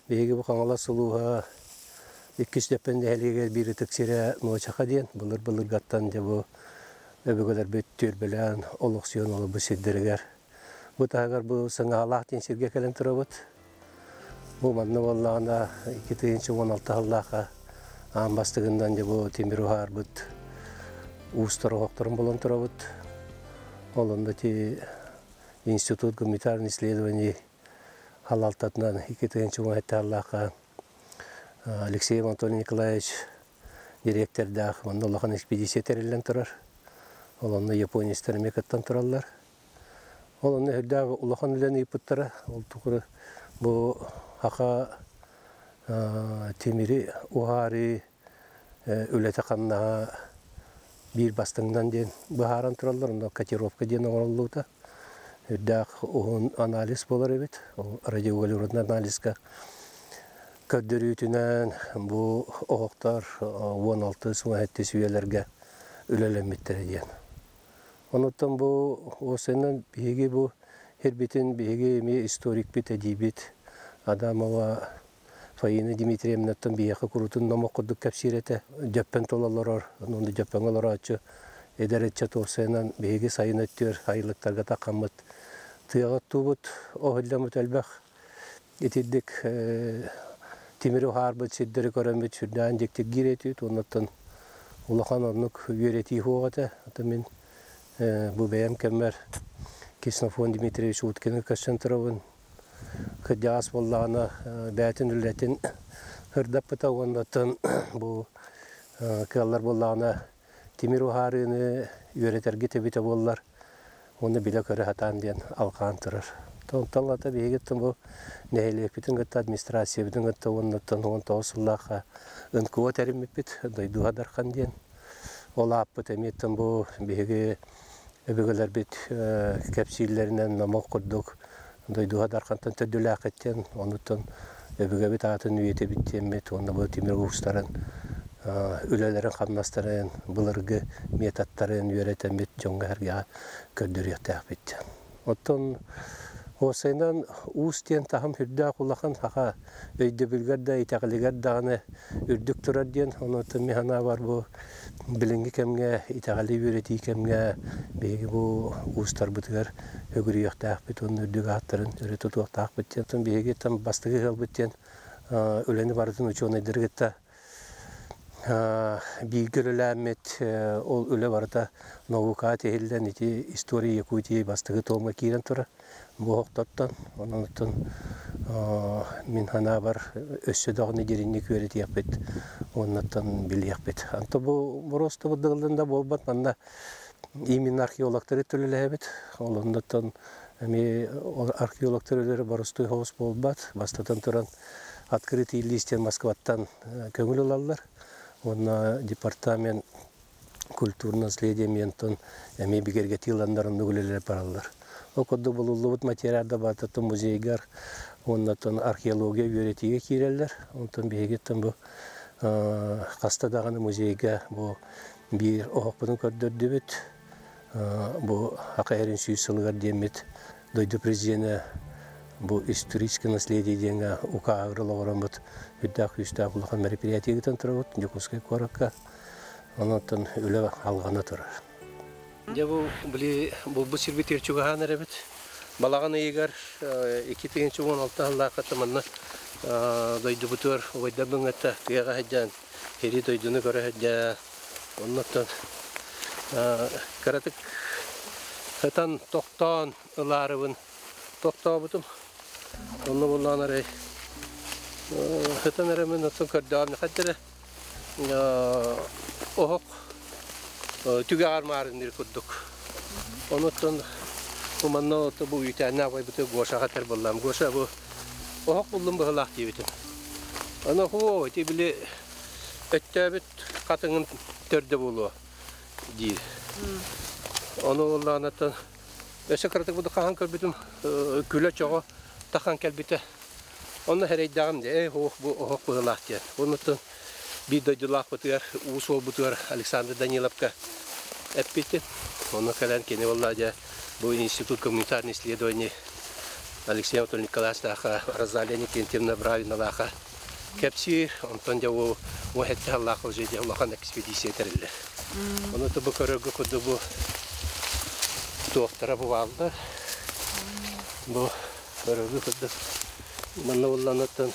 Биһиги бу Хаҥалас улууһа Иккис Дьөппөн нэһилиэгэр биир ытык сирэ Нуочаха диэн былыр-былыргаттан дьэ бу өбүгэлэрбит түөлбэлээн олохсуйан олорбут сирдэригэр. Бу таһыгар бу Сыҥаһалаах диэн сиргэ кэлэн турабыт. Бу манна буоллаҕына 2016 сыллаахха аан бастыгынан дьэ бу тимир уһаарбыт уустар оһохторун булан турабыт. Ол онно ити Институт гуманитарных исследований халалтатынан 2017 сыллаахха Алексеев Анатолий Николаевич дириэктэрдээх манна улахан экспедиция тэриллэн турар. Ол онно японецтар эмиэ кыттан тураллар. Ол онно үрдээх улахан үлэни ыыппыттара. Ол тухары бу саха тимири уһаарыы үлэтэ-хамнаһа биир бастыҥынан диэн быһааран тураллар. Онно котировка диэн оҥороллубута. Үрдээх уһун анализ буолар эбит. Ол радиоуглеродный анализка көрдөрүүтүнэн бу оһохтор 16-17 үйэлэргэ үлэлэммиттэрэ диэн. Онуттан бу осеннан биһиги бу сирбитин биһиги эмиэ историкпит, эдиибит Адамова Фаина Дмитриевнаттан биһиэхэ курутун номох курдук кэпсиир этэ. Дьөппөн тула олорор, онно Дьөппөҥҥө олорооччу эдэр ыччат уопсайынан биһиги сайын өттүгэр сайылыктарга таххаммыт тыаҕа оттуубут, оһолломмут элбэх. Итирдик тимири уһаарбыт сирдэри көрөммүт сүрдээн дьиктиргиир этибит. Оннуттан улахан оннук үөрэтии суох этэ. Ата мин бу бэйэм кэммэр Ксенофонт Дмитриевич Уткины көрсөн турабын. Кырдьаҕас буоллаҕына бэйэтин үлэтин ырдаппыта уонна оттон бу кыаллар буоллаҕына тимир уһаарыыны үөрэтэргит эбитэ буоллар уонна билэ-көрө сатаан диэн алҕаан турар. Онтон ылата биһигиттэн бу нэһилиэкпитин кытта администрациябытын кытта уонна оттон 19 сыллаахха НКО тэриммиппит Дойдуһа Дархан диэн. Ол ааппыт эмиэттэн бу биһиги өбүгэлэрбит кэпсииллэринэн номох курдук дойдуга Дархантан төрдүлээххиттэн, онуттан өбүгэбит аатын үйэтэбит диэммит уонна бу тимир уустарын үлэлэрин-хамнастарын, былыргы методтарын үөрэтэммит дьоҥҥо-сэргэҕэ көрдөрүөхтээхпит. Оттон уопсайынан уус диэн таһым сүрдээх улахан саха өйдөбүлгэр да итэҕэлигэр даҕаны үрдүк турар диэн онуоттан мин санаабар бу билиҥҥи кэмҥэ итэҕэли үөрэтии кэмҥэ биһиги бу уустарбытыгар өгүрүйүөхтээхпит уонна үрдүк ааттарын өрө тутуохтаахпыт диэн оттон биһиги там бастакы ыалбыт диэн үлэни барытын учуонайдары кытта бииргэ үлэлээммит ол үлэ барыта наукаҕа тиһиллэн ити история Якутии бастакы томҥа киирэн турар бу оһохтортон онон оттон мин санаабар өссө даҕаны дириҥник үөрэтиэхпит уоннаттан билиэхпит анто бу боруоста быдыгыллан да буолбат манна именно археологтары төлөлөһөбүт ол оннуттан эмиэ археологтар үлэлэрэ боростуой соҕус буолбат бастатан туран открытый лист диэн Москваттан көҥүл ылаллар уонна департамент культурное наследие ментон эмиэ бигэргэтии ыланнар оннук үлэлэр бараллар. Ол курдук булуллубут материалда барытын музейгар уонна археология үөрэтиигэ киирэллэр. Онтон биһигиттэн бу хаста даҕаны музейга бу биир оһохпутун көрдөрдүбүт. Бу Аха эрин сүүс сылыгар диэммит дойду президенэ бу историческое наследие диэҥҥэ укаагыр олоҕороммут үрдээх күүстээх улахан мероприятие ыытан турабыт Дьокуускай куоракка. Онон үлэ алҕана турар. Дьэ бу били булбут сирбитигэр чугаһаан эрэбит. Балаҕан ыйыгар 2016 сыллаахха манна дойдубутугар убайдарбын кытта тыаҕа сылдьан сири дойдуну көрө сылдьан оннуттан кыратык сытан тохтоон ылаарыбын тохтообутум. Онно буллаан эрэ сытан эрэ мин оттон көрдөҕүм хайда эрэ оһох түгэҕэр маарынныыр курдук. Онуттан бу манна бу үүтээннээх байбыты Гошаҕа этэр буоллаам. Гоша бу оһох буллум быһылаах диэбитим. Аны һуу ити били өттөөбүт хатыҥын төрдө буолуо диир. Ону буоллаҕына өссө кыратык буду хаһан көрбүтүм күлэ чоҕо тахан кэлбитэ. Онно эрэйдэҕим дии, ээ оһох бу оһох быһыылаах диэн. Оннуттан биир дойдулаахпытыгар, уус уолбутугар Александр Даниловка эппитим. Онно кэлэн кини буолла дьэ бу институт гуманитарных исследований Алексей Анатольевич Николаевичтааха, Розалия Никентьевна Бравиналааха кэпсиир. Онтон дьэ ол уон сыллаах уже дьэ улахан экспедиция тэриллэр. Ону бу көрөргө курдук бу туохтара бу бааллар. Бу көрөргө курдук манна булланыттан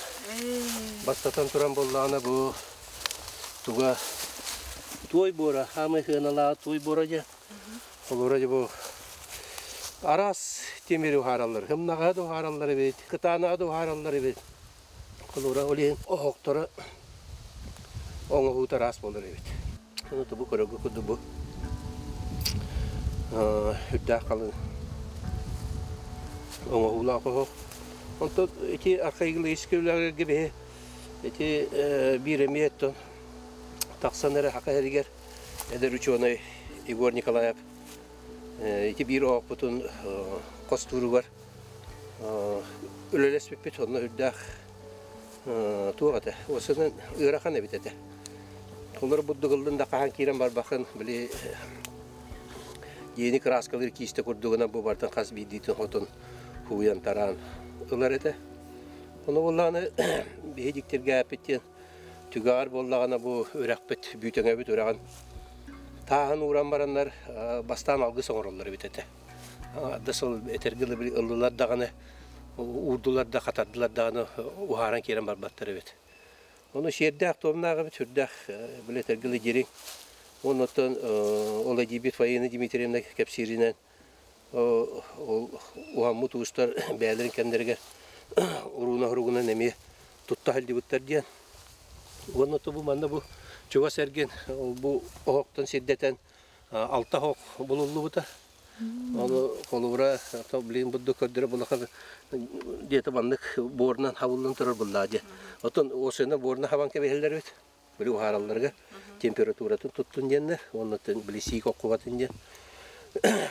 бастатан туран буллаҕына бу туга туой буора, хаамай сыаналаах туой буора дьэ. Олора дьэ бу араас тимири уһаараллар. Хымнаҕаһы да уһаараллар эбит, кытаанаҕы да уһаараллар эбит. Холура ол иһин оһохторо оҥоһуута араас буолар эбит. Ону бу көрөргө курдук бу үрдээх халыҥ оҥоһуулаах оһох. Онтон ити археологическай үлэлэргэ биһи ити биир эмиэ оттон тахсан эрэ хака эригэр эдэр учуонай Егор Николаев ити биир оһохпутун хостууругар үлэлэспиппит онно үрдээх туох этэ осынан ыарахан эбит этэ. Олор бурдугуллун да хаһан киирэн барбахын били дьиэни кырааскалыыр киистэ курдугунан бу бартан хас биирдиитин хотун хууйан тараан ылар этэ. Ону буоллаҕына биһи дьиктиргээппит диэн түгэҕэр буоллаҕына бу үрэхпит Бүүтэҥэбит үрэҕин тааһын ууран бараннар бастаан алгыс оҥороллор эбит этэ. Да сыл этэргэ ыллылар даҕаны уурдулар да хатардылар даҕаны уһааран киирэн барбаттар эбит. Ону сиэрдээх туомнаах эбит сүрдээх били этэргэ дириҥ. Оннуттан ол эдьиийбит Фаина Дмитриевна кэпсииринэн ол уһаммыт уустар бэйэлэрин кэмнэригэр урууна хоругунан эмиэ тутта сылдьыбыттар диэн. Уонна бу манна бу чугас эргин бу оһохтон сирдэтэн алта оһох булуллубута. Ону холобура блин бурдук көрдөрө булахан диэти маннык буорунан хабыллан турар буллаа диэ. Оттон осена буорuna хабан кэбиһэллэр эбит. Били уһааралларга температуратын туттун диэннэр, уонна били сиик оккубатын диэн.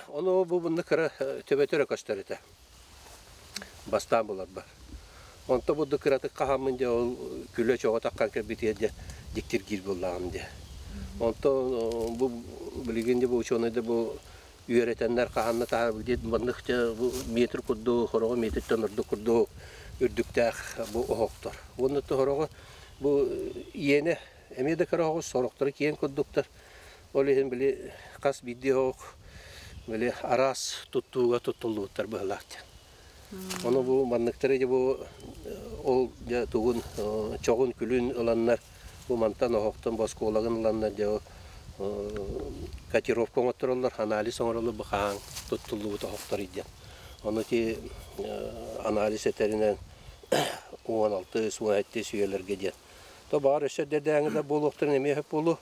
Ону бу bunны кыра төбөтөрө көстөр этэ. Бастаан буларбар. Онто бурдук кыратык хаһаммын дьэ ол күлэ чоҕо таххан кэлбитигэр дьэ диктиргиир буоллаҕым дьэ. Онтон бу билигин дьэ бу учуонайдар бу үөрэтэннэр хаһанна таһаар маннык дьэ бу метр курдук хороҕо метртэн ордук курдук үрдүктээх бу оһохтор. Уонна хороҕо бу иэнэ эмиэ да кыра оһоҕус сорохторо киэҥ курдуктар. Ол иһин били хас биирдии оһох били араас туттууга туттуллубуттар быһыылаах диэн. Ону бу манныктары дьэ бу ол дьэ тугун чоҕун күлүн ыланнар бу мантан оһохтон боскуолагын ыланнар дьэ котировка оҥоттороллор, анализ оҥороллор бу хаһан туттуллубут оһохтор диэн. Ону ити анализ этэринэн 16 17 үйэлэргэ диэн. То баар өссө дэдээҥи да буолуохтарын эмиэ сөп буолуо.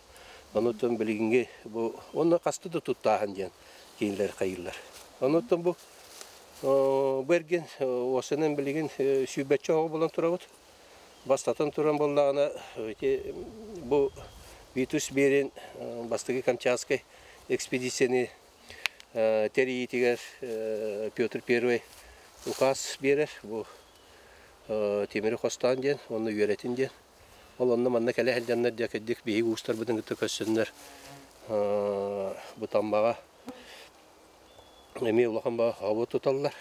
Онуттан билигиҥҥи бу онно хаста да туттааһын диэн кинилэр хайыыллар. Онуттан бу бу эргин уосанан билигин сүүрбэччэ оҕо буолан турабыт. Бастатан туран буоллаҕына ити бу Витус Берин бастакы Камчатскай экспедицияны тэрийиитигэр Петр Первый указ биэрэр. Бу тимири хостоон диэн уонна үөрэтин диэн. Ол онно манна кэлэ сылдьаннар дьэ кырдьык биһиги уустарбытын кытта көрсөннөр бу Таммаҕа эмиэ улахан баҕа туталлар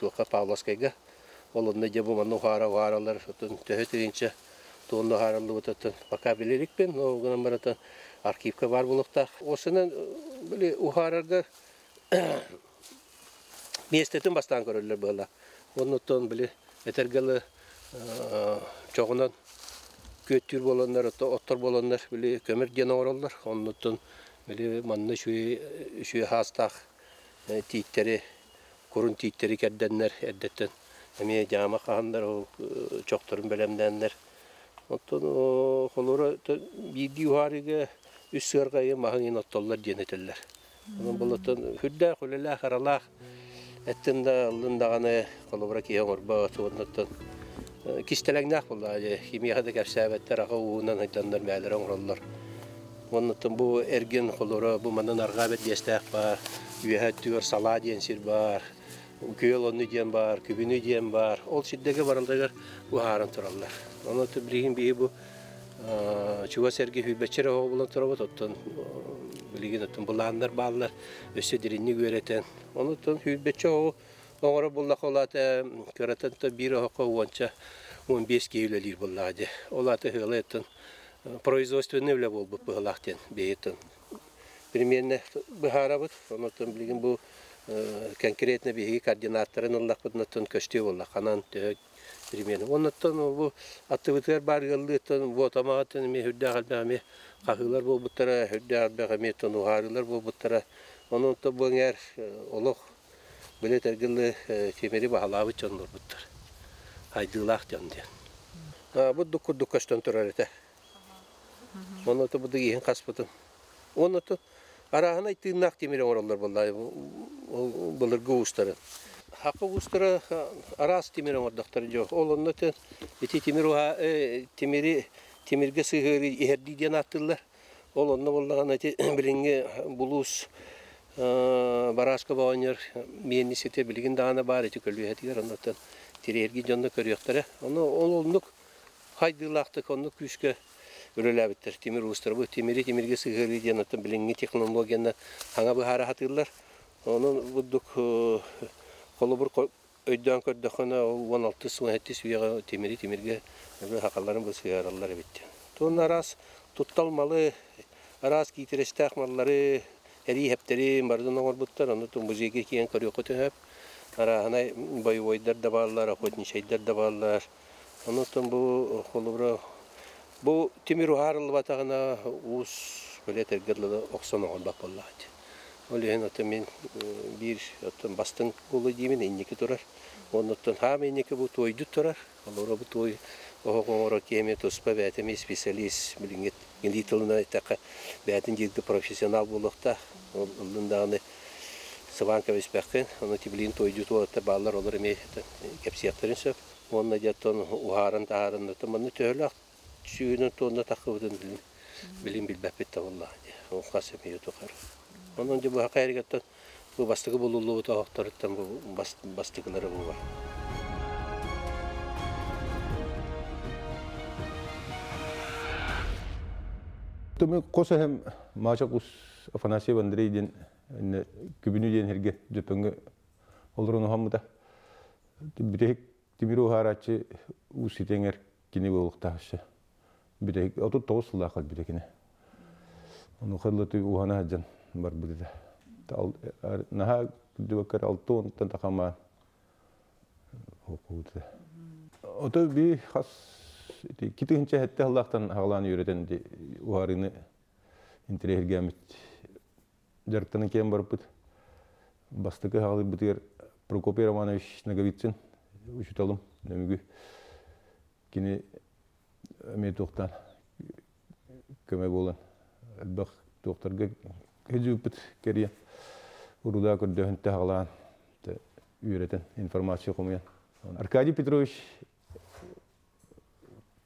туохха Павловскайга. Ол онно дьэ бу манна уһаара уһаараллар төһө тыһыынча тонна уһаарыллыбытыттан пока билэ иликпин, но гынан баран архивка баар буолуохтаах. Осынан били уһаарарга миэстэтин бастаан көрөллөр быһыылаах. Оннуттан били этэргэ дылы чоҕунан күөттүүр буоланнар, оттор буоланнар били көмөр диэн оҥороллор. Оннуттан били манна үчүгэй үчүгэй хаастаах тииттэри, курун тииттэри кэрдэннэр эрдэттэн эмиэ дьаама хаһаннар ол чохторун бэлэмнээннэр. Оттон холура биирдии уһаарыыга үс сыарҕайы маһын иһин оттоллор диэн этэллэр. Онон болоттон сүрдээх үлэлээх, аралаах эттин да ыллын даҕаны холобура киһи оҥорбот уоннаттан кистэлэҥнээх буоллаҕа дьэ кимиэхэ да кэпсээбэттэр аҕа ууһунан айданнар бэйэлэрэ оҥороллор. Уоннаттан бу эргин холобура бу манан арҕаа бэрдиэстээх баар, үөһэ өттүгэр салаа диэн сир баар, күөл онну диэн баар, күбүнү диэн баар. Ол сирдэргэ барыларыгар уһааран тураллар. Онон билигин биһи бу чугас эргэ сүүрбэччэ эрэ оҕо булан турабыт, оттон билигин оттон былааннар бааллар, өссө дириҥник үөрэтэн. Онуттан сүүрбэччэ оҕо Оҥоро буллаха ол аата кыратан то биир оһоххо уонча 15 киһи үлэлиир буоллаҕа дии. Ол аата ыһыалай оттон производственный үлэ буолбут быһылаах диэн бэйэтин примерно быһаарабыт. Онон билигин бу конкретно биһиги координаттарын ыллахпытына көстүө буолла ханан төһө примерно. Оннуттан бу аттыбытыгар баар ыаллыыттан Буотамаҕыттан эмиэ сүрдээх элбэх эмиэ хаһыылар буолбуттара, сүрдээх элбэх эмиэ уһаарыылар буолбуттара. Онон бу эҥээр олох били этэргэ тимири баһылаабыт дьоннорбуттар. Хайдыылаах дьон диэн. Бу дук курдук көстөн турар этэ. Онно бу иһин хаспытым. Онно арааһынай тыыннаах тимири оҥороллор буолла былыргы уустары. Хака уустара араас тимир оҥордохтор дьо. Ол онно ити тимир тимири тимиргэ сыһыары иһэрдии диэн ааттыыллар. Ол онно буоллаҕына ити билиҥҥи булуус Барааска оҕонньор миэннисэтэ билигин даҕаны баар ити көлүөһэтигэр оннуттан тириэрги дьонно көрүөхтэрэ. Ону ол оннук хайдыылаахтык оннук күүскэ үлэлээбиттэр тимир уустара. Бу тимири тимиргэ сыһыарыы диэн оттон билиҥҥи технологияны хаҥа быһаара сатыыллар. Онон бурдук холобур өйдөөн көрдөххүнэ ол 16-17 үйэҕэ тимири тимиргэ хахалларын бу сыһыараллар эбит. Туонна араас туттал малы, араас киитэрэстээх маллары, эрииһэптэри барытын оҥорбуттар. Ону музейга киирэн көрүөххүтүн сөп. Арааһынай боевойдар да бааллар, охотничайдар да бааллар. Онуттан бу холобура бу тимир уһаарыллыбатаҕына уус били этэргэ дылы охсон оҥорбот буоллаҕа дии. Ол иһин оттон мин биир оттон бастыҥ буолуо диибин инники турар. Оннуттан хаам инники бу туойдут турар. Олоро бу туой оһох оҥорор киһи эмиэ туспа бэйэтэ эмиэ специалист билиҥҥи илии тылынан эттэххэ бэйэтин дииргэ профессионал буолуохтаах. Ол ыллын даҕаны сыбаан кэбиспэххин. Ону тибилиин туойдьут уолаттар бааллар, олор эмиэ кэпсиэхтэрин сөп. Уонна дьэ оттон уһааран таһааран манна төһөлөөх сүүһүнэн туонна таххыбытын билин билбэппит да буоллаҕа дии. Ол хас эмиэ тухары. Онон дьэ быһа хайарыгаттан бу бастакы булуллубут оһохторуттан бу бастакылары бу бар. Түмүк хос эһэм Маша Кус Афанасьев Андрей диэн күбүнү диэн сиргэ Дьөппөҥҥө олорон уһаммыта. Бүтэһик тимир уһаарааччы уус ситэҥэр кини буолуохтаах өссө. Бүтэһик 39 сыллаах кэлбитэ кини. Ону хыллаты уһана сылдьан барбыт этэ. Наһаа күрдүбэккэр алта уонтан тахамаан хоппубут Ото би хас китыһынча хэтте халлаахтан хаҕалаан үөрэтэн уһаарыыны интэриэһиргээммит дьарыктанан киэн барбыт. Бастакы хаалыйбытыгар Прокопий Романович Ноговицын учууталым нөмүгү кини эмиэ туохтаан көмө буолан элбэх туохтарга кэдьүүппүт кэрийэн урудаа көрдөһөн таһалаан үөрэтэн информация хомуйан Аркадий Петрович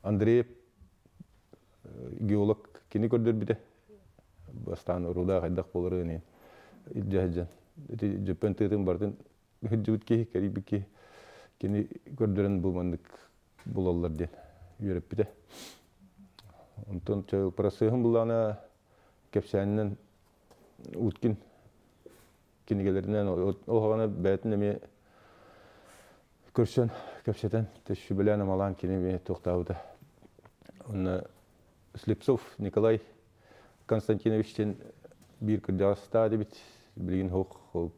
Андреев геолог кини көрдөрбүтэ. Бастаан урудаа хайдах буоларын илдьэ сылдьан. Ити дьөппөн тыатын барытын сылдьыбыт киһи, кэрийбит киһи кини көрдөрөн бу маннык булаллар диэн үөрэппитэ. Онтон процеһын буллаҕына кэпсээнинэн Уткин кинигэлэринэн ол хаҕана бэйэтин эмиэ көрсөн кэпсэтэн сүбэлээн-амалаан кини эмиэ туохтаабыта. Онно Слепцов Николай Константинович диэн биир кырдьаҕастаах эбит билигин суох ол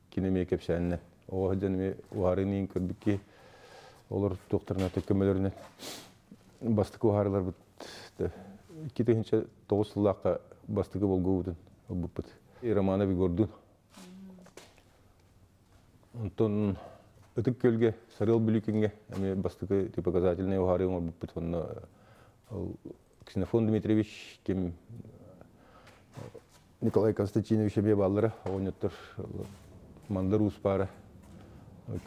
кини эмиэ кэпсээнинэн оҕо сылдьан эмиэ уһаарыыныын көрбүт киһи олор туохтарына көмөлөрүнэн бастакы уһаарыларбыт 2009 сыллаахха бастакы болгуобутун ылбыппыт. Романов Егордуун. Онтон Ытык Күөлгэ Сарыал Бүлүүкүҥҥэ эмиэ бастакы показательнай уһаарыы оҥорбуппут. Онно Ксенофон Дмитриевич ким Николай Константинович эмиэ бааллара оҕонньоттор Мандар Уус баара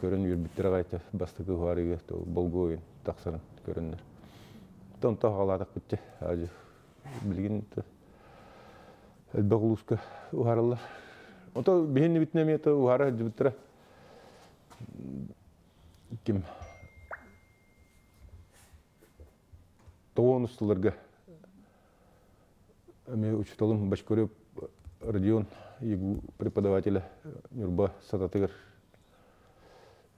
көрөн үөрбүттэрэ аҕай бастакы уһаарыыга болгуо тахсарын көрөннөр. Онтон хаалаатахпыт дьэ билигин элбэх улууска уһаараллар. Ото биһиннибитинэ эмиэ уһаара сылдьыбыттара. Ким тоҕуон устуларга эмиэ учууталым Бочкарев Родион ЕГУ преподавателэ Ньурба сататыгар.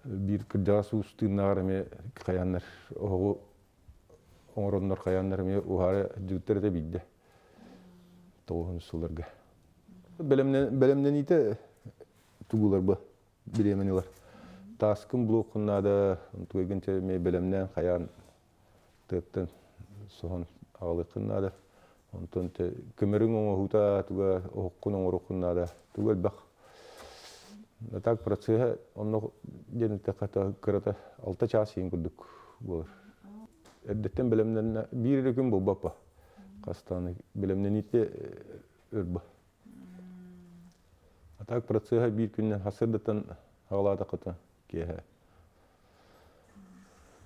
Биир кырдьаҕас уус тыыннааҕар эмиэ хайааннар оһоҕу оҥороннор хайааннар эмиэ уһаара дьүттэр этэ биирдэ. Тоҕуһун сылларга. Бэлэмнэниитэ тугулар бу бириэмэни ылар. Тааскын блоккун наада, онтугайгын эмиэ бэлэмнээн хайаан тыаттан соһон аҕалыаххын наада. Онтон көмөрүҥ оҥоһуута туга оһоххун оҥоруоххун наада. Туга элбэх. Так процеһа онно диэн эттэххэ кырата 6 чаас иһин курдук буолар. Эрдэттэн бэлэмнэннэ биир эрэ күн буолбаппа. Хастааны бэлэмнэниитэ өрбө. А так процеһа биир күннэн хасырдаттан аҕалаатаххыта киэһэ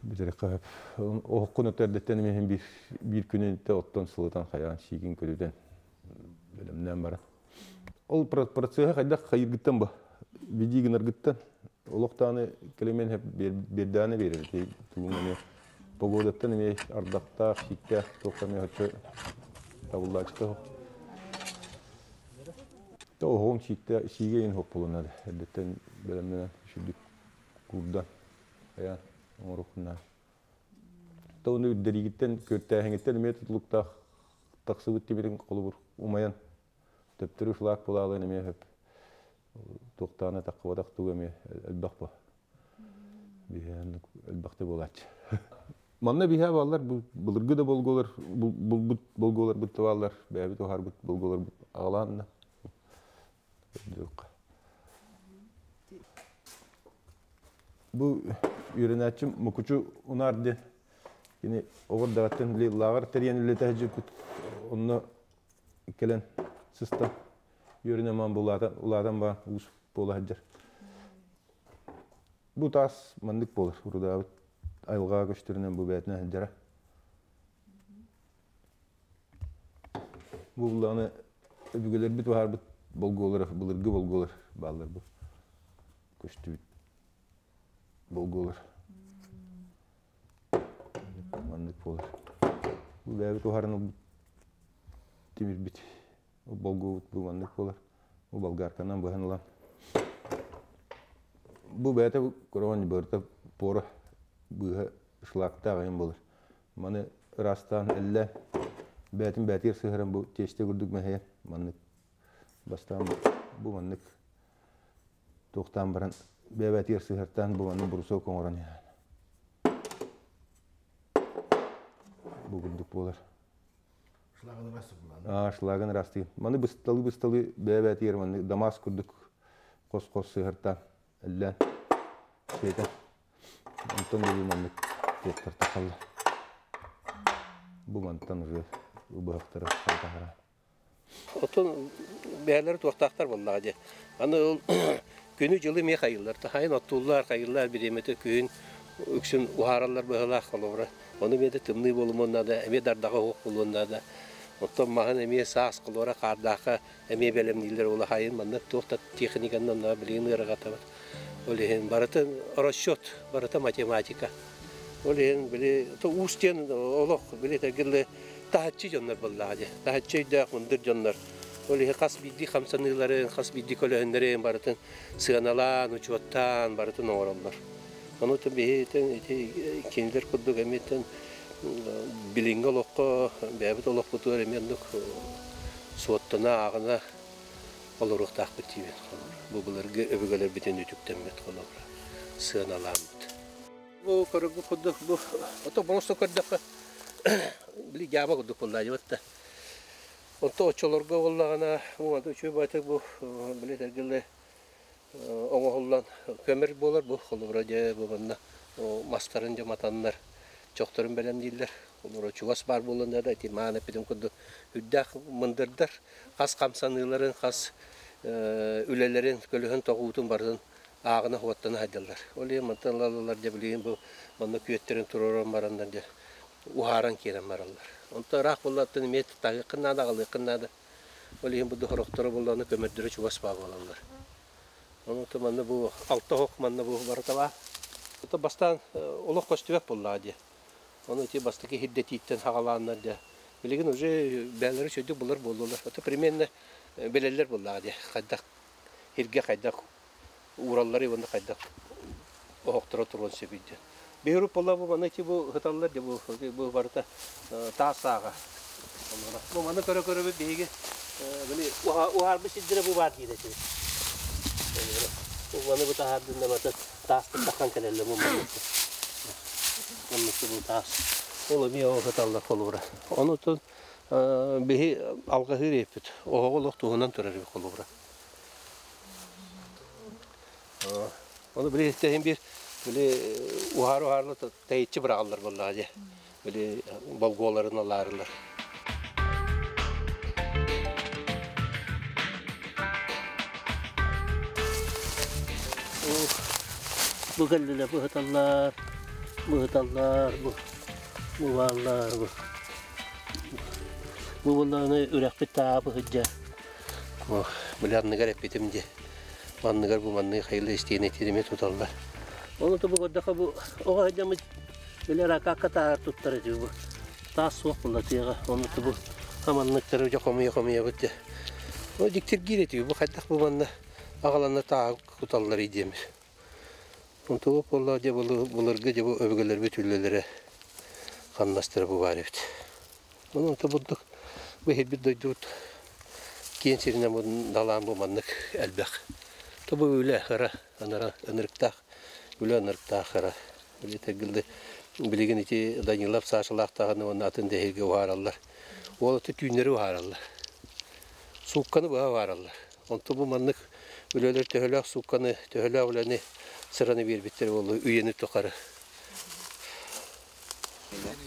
бүтэрэххэ оһоххун өттө эрдэттэн эмиһин биир биир күнүнтэ оттон сылытан хайаан сиигин көрүтэн бэлэмнээн баран ол процеһа хайдах хайыргыттан ба види гынаргыттан олохтааны кэлэмэн биэрдээнэ биэрэр тугун эмиэ погодаттан эмиэ ардахтаах сииктээх туохха эмиэ оччо табыллааччыта оһоҕуҥ сииктээх сиигэ иһин хоппулунар эрдэттэн бэлэмнэнэн үчүгдүк куурдан айаан оҥоруоххун Тону үрдэриигиттэн күөртээһиҥиттэн эмиэ тутулуктаах тахсыбыт тимирин холобур умайан төптөрү шлак булаалын эмиэ хөп туохтаана таххыбатах тугу эмиэ элбэх бу биһээн элбэхтэ буолааччы. Манна биһээ бааллар былыргы да болголар булбут болголарбыт да бааллар бэйэбит уһаарбыт болголарбыт аҕалаанна Бу үөрэнээччим Мукучу Унаар диэн кини оҕо эрдэҕиттэн лааҕыр тэрийэн үлэлэтэ сылдьыбыт. Онно кэлэн сыстан үөрэнэн маан улаатан, улаатан баран уус буола сылдьар. Бу таас маннык буолар урудаабыт айылҕаҕа көстөрүнэн бу бэйэтинэн сылдьара. Бу буллаҕына өбүгэлэрбит баһаарбыт болгуолара, былыргы болгуолар бааллар бу. Көстүбүт болгуолар. Маннык буолар. Бу бэйэбит уһааран ылбыт тимирбит болгуобут бу маннык буолар. Бу болгарканан быһан ылан. Бу бэйэтэ көрөҕүн быарта пора быыһа шлактаах айан буолар. Маны ыраастаан эллэ бээтин бээтигэр сыһаран бу тиэстэ курдук мэһэйэн маннык бастаан бу маннык туохтаан баран бэйэ-бээтигэр сыһартаан бу маннык брусок оҥорон иһэн бу курдук буолар. Шлагын ырастыыр. Шлагын ырастыыр. Маны бысталы-бысталы бэйэ-бээтигэр маннык дамас курдук хос-хос сыһартаан эллээн сиэтэн Онтон бу маннык туохтар тахаллар. Бу мантан уже быһахтара таһара. Отон бэйэлэрэ туохтаахтар буоллаҕа дии. Аны ол күнү-дьылы эмиэ хайыыллар. Хайын оттууллар, хайыыллар бириэмэтэ күһүн үксүн уһаараллар быһыылаах холобура. Ону эмиэ да тымныы буолумуон наада, эмиэ дардаҕа уһук буолуон наада. Оттон маһын эмиэ саас холобура хаардаахха эмиэ бэлэмнииллэр улахайын манна туох да техниканан билигин ыарырҕатабыт. Ол иһин барытын расчет, барыта математика. Ол иһин били уус диэн олох били этэргиллэ таһаччы дьоннор буоллаҕа дии. Таһаччы өйдөөх мындыр дьоннор. Ол иһин хас биирдии хамсаныыларын, хас биирдии көлөһүннэрин барытын сыаналаан, учуоттаан барытын оҥороллор. Ону биһи ити кинилэр курдук эмиэ билиҥҥи олоххо бэйэбит олохпутугар эмиэ оннук суоттана ааҕына олоруохтаахпыт диибин холобура. Бу былыргы өбүгэлэрбитин үтүктэммит холобура сыаналааммыт. Бу көрөргө курдук бу ото просто көрдөххө били дьааба курдук буолла дьыбатта. Онто оччолорго буоллаҕына бу үчүгэй баайтык бу били этэргэлэ оҥоһуллан көмөр буолар бу холобура дьэ бу манна мастарын дьэ матаннар чохторун бэлэмнииллэр холобура чугас баар буоллун да ити маан эппитим курдук үрдээх мындырдар хас хамсаныыларын хас үлэлэрин көлөһүн тоҕуутун барытын ааҕына уоттана сылдьаллар ол иһин мантан ылаллар дьэ билигин бу манна күөттэрин туруоран бараннар дьэ уһааран киирэн бараллар онтон ыраах буоллаттан эмиэ таһыаххын наада аҕалыаххын наада Ол иһин бу сорохторо буоллаҕына көмөрдөрө чугас баа буолаллар. Онон манна бу алта оһох манна бу барыта баар. Это бастаан олох көстүбэт буоллаҕа дии. Ону ити бастакы иһирдэтииттэн саҕалааннар дьэ билигин уже бээлэри үчүгэйдик булар буоллулар. Это примерно билэллэр буоллаҕа дии. Хайдах сиргэ хайдах ууралларый уонна хайдах Оһохторо туруон сөбүй диэн. Биһиги буолла бу маны бу ыталлар де бу бу барыта таас сааҕа. Бу маны көрө-көрөбүт биһиги били уһаарбыт сирдэрэ бу баар диир этибит. Бу маны бу таһаардын бата таастык таххан кэлэллэр бу маны. Оннук бу таас. Ол эмиэ ол ыталлар холура. Онутун биһи алҕаһыыр эппит. Оһоҕу олох туһунан турар холура. Ону били истэһин бир били уһаар-уһаарлы тэйиччи быраҕаллар буоллаҕа дьэ. Били болгуоларын алаарылар. Бу кэллилэр, бу ыһыталлар, бу ыһыталлар, бу бу бааллар, бу. Бу буоллаҕына үрэхпит таапы сылдьар. Били анныгар эппитим дии. Манныгар бу маннык хайылы истиэнэ тиримэ туталлар. Ол бу көрдөхө бу оҕо сылдьаммыт били ракакка таһаар туттар этибит бу. Таас суох буолла тыаҕа. Ону бу хаманныктары дьэ хомуйа-хомуйабыт дьэ. Ол дьиктиргиир этибит бу хайдах бу манна аҕаланна тааһы куталларый диэммит. Онтуга буолла дьэ былыргы дьэ бу өбүгэлэрбит үлэлэрэ хамнастара бу баар эбит. Онон бурдук бу иһирбит дойдубут киэн сиринэн далаан бу маннык элбэх. То бу үлэ ыра анара ынырыктаах үлэ ынырыктаах ыра. Билигин билигин ити Данилов Сашалаахтааҕыны уонна атын дэһииргэ уһаараллар. Уол аты түүннэри уһаараллар. Суукканы быһа уһаараллар. Онто бу маннык үлэлэр төһөлөөх суукканы, төһөлөөх үлэни сыраны биэрбиттэр буолуо үйэни тухары.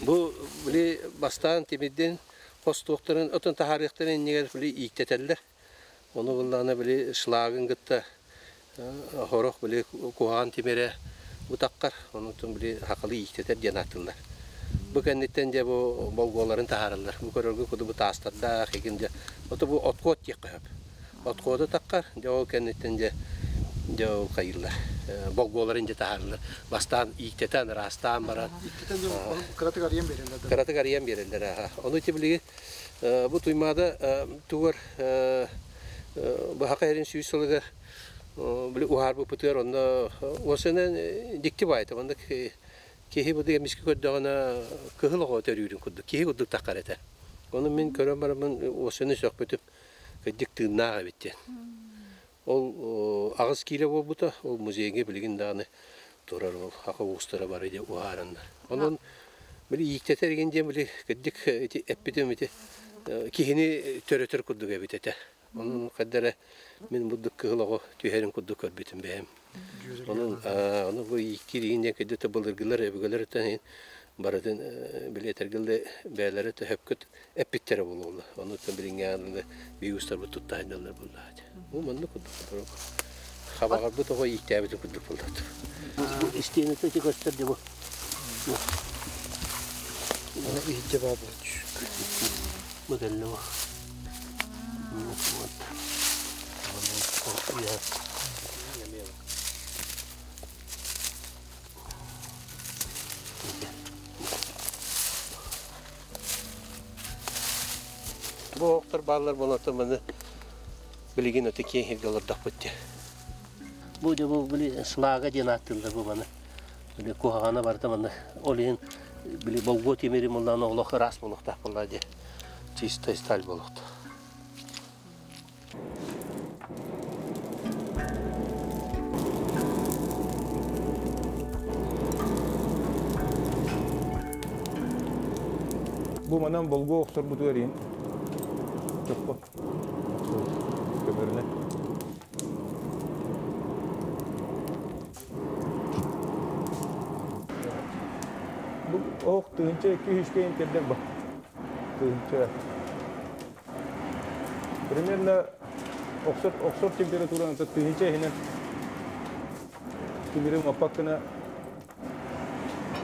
Бу били бастаан тимирдин хостуохтарын, отон таһаарыахтарын иннигэр били ииктэтэллэр. Ону буллаҕына били шлагын кытта хорох били куһаҕан тимирэ бутаххар, онутун били хахалы ииктэтэр диэн ааттыыллар. Бу кэнниттэн дьэ бу болгуоларын таһаараллар. Бу көрөргө куду бу таастардаах игин дьэ ото бу отход диэххэ сөп. Отходу таххар, дьэ ол кэнниттэн дьэ дьэ ол хайыыллар. Болгуоларын дьэ таһаараллар. Бастаан ииктэтэн, ыраастаан баран. Ииктэтэн дьэ кыратык арыйан биэрэллэр. Кыратык арыйан биэрэллэр аха. Ону ити билиги бу Туймаада тугар быһака эрин сүүс сылыгар били уһаарбыппытыгар онно уосанан дикти баайта онно киһи бу эмискэ көрдөҕүнэ кыһыл оҕо төрүүрүн курдук киһи курдук таххар этэ. Ону мин көрөн бараммын уосаны сөхпүтүм кырдьык тыыннаах эбит диэн. Ол аҕыс киилэ буолбута, ол музейга билигин даҕаны турар ол хака уустара бары дьэ уһаараннар. Онон били ииктэтэр игин диэн били кырдьык ити эппитим ити киһини төрөтөр курдук эбит этэ. Онон хайда эрэ мин бурдук кыһыл оҕо түһэрин курдук көрбүтүм бэйэм. Онон ону бу ииктиир игин диэн кырдьык былыргылар өбүгэлэр өттөн барытын били этэргэллэ бэйэлэрэ төһөпкүт эппиттэрэ буолуолла. Онуттан билиҥҥэ биир устарбыт тутта сылдьаллар буоллаҕа. Бу маннык курдук хабаҕарбыт оҕо ииктээбитин курдук буоллаҕа. Бу истиэнэтэ ити көстөр дьэ бу. Иһирдьэ баар буолчу. Бу кэллэ бу. Вот. Бу оһохтор бааллар буолан маны билигин өтө киэҥ сиргэ олордохпут дии. Бу дьэ бу били слага диэн ааттыыллар бу маны. Били куһаҕана барыта манна ол иһин били болгуо тимири муллаан олох ыраас буолуохтаах буоллаа дии. Чистай сталь буолуохтаах. Бу манан болгуо охсорбутугар иһин чоппо көмөрүнэ. Бу ох тыһынча икки үскэ интердер ба. Тыһынча. Примерно охсор охсор температураны тыһынча иһинен тимири маппаккына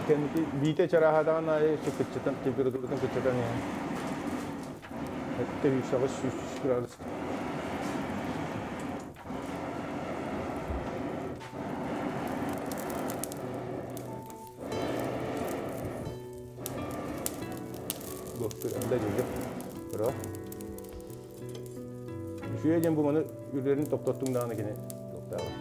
кэнники биитэ чарааһадаҕын аайы кыччатан температуратын кыччатан иһэн 700 градус. Үчүгэй диэн бу маны үлэрин топтоттуҥ даҕаны кини туохтааҕа.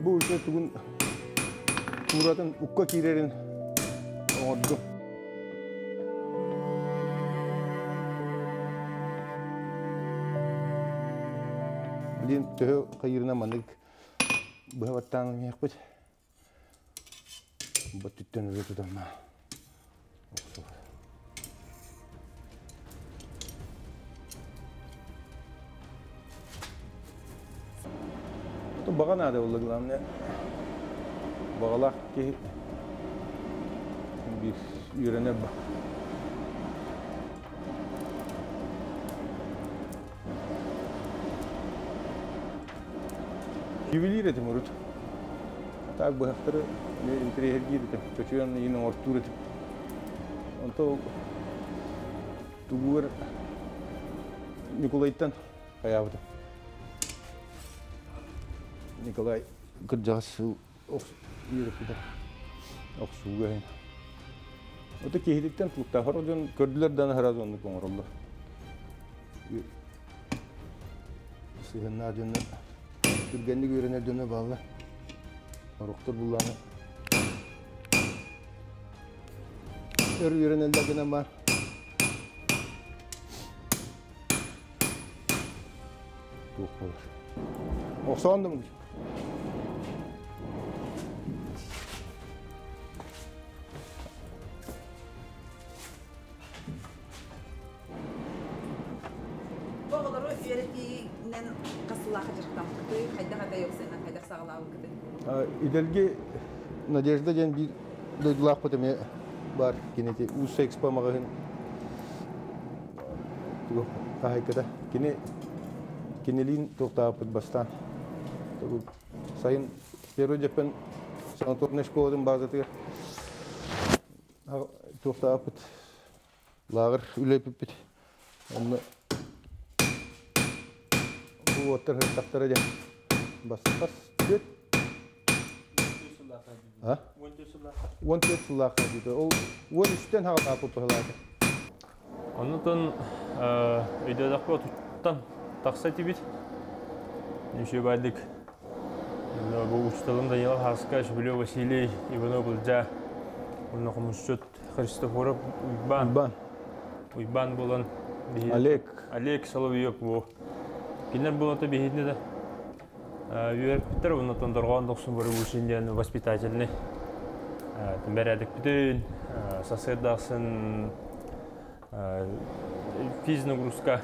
Бу уже тугун тууратын укка киирэрин оҥордум. Билин төһө хайырына маннык быһа баттаан иһиэхпит. Баттыттан өрө тутамма. Баҕа наада буолла главное. Баҕалаах киһи биир үөрэнэр ба. Ювелир этим урут. Так быһахтары интэриэһиргиир этим. Чочуйан иин оҥортуур этим. Онто тугугар Николайтан хайаабытым. Николай кырдьаҕас сыл үөрэппитэ. Охсууга иһин. Ото киһититтэн тулуктаахар дьон көрдүлэр да сразу оннук оҥороллор. Сыһыннаах дьонно түргэнник үөрэнэр дьоно бааллар. Орохтор буллааны өр үөрэнэллэр гынан баар. Туох буолар. Охсоон да муҥ. Бу оҕолору үөрэтиинэн хас сыллаахха дьарыктаммыккытый, хайдах этэй уопсайынан хайдах саҕалаабыккытый? Идэлги Надежда диэн биир дойдулаахпыт эмиэ баар кинити Уус Экспо маҕаһыын хаһайката. Кини кинилиин туохтаабыппыт бастаан. Сайын первый дьэппэн санаторнай школатын базатыгар туохтаабыппыт лааҕыр үлэлэппиппит. Онно бу уоттар сырыттахтара диэн бас түөрт А? 14 сыллаахха диэтэ. Ол 13-тэн хаҕалааппыт быһылаата. Оннутун өйдөтөхпө отуттан тахса этибит. Үчүгэйдик бу учууталым Данилов Хаска, Шевелев Василий, Иванов Былдьа, уонна хомусчут Христофоров Уйбаан. Уйбаан. Уйбаан буолан Олег. Олег Соловьев бу. Кинилэр буолан биһиги да үөрпүттэр оннотон дорҕоон дохсун барыбуусин диэн воспитательный бэрээдэкпитин сарсыардаахсын физнагрузка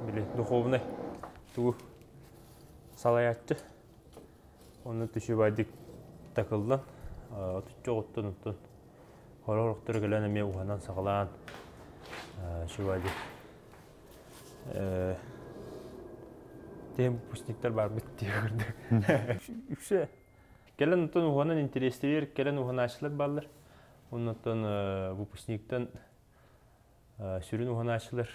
били духовный тугу салайааччы онно түшүбайдык такыллан отуччу оҕуттан оттон хорохтор кэлэн эмиэ уһанан саҕалаан шубайдык Тем выпускниктар барбыт дии көрдүк. Үксэ кэлэн оттон уһанан интэриэстиир кэлэн уһанааччылар бааллар. Оннуттан выпускниктан сүрүн уһанааччылар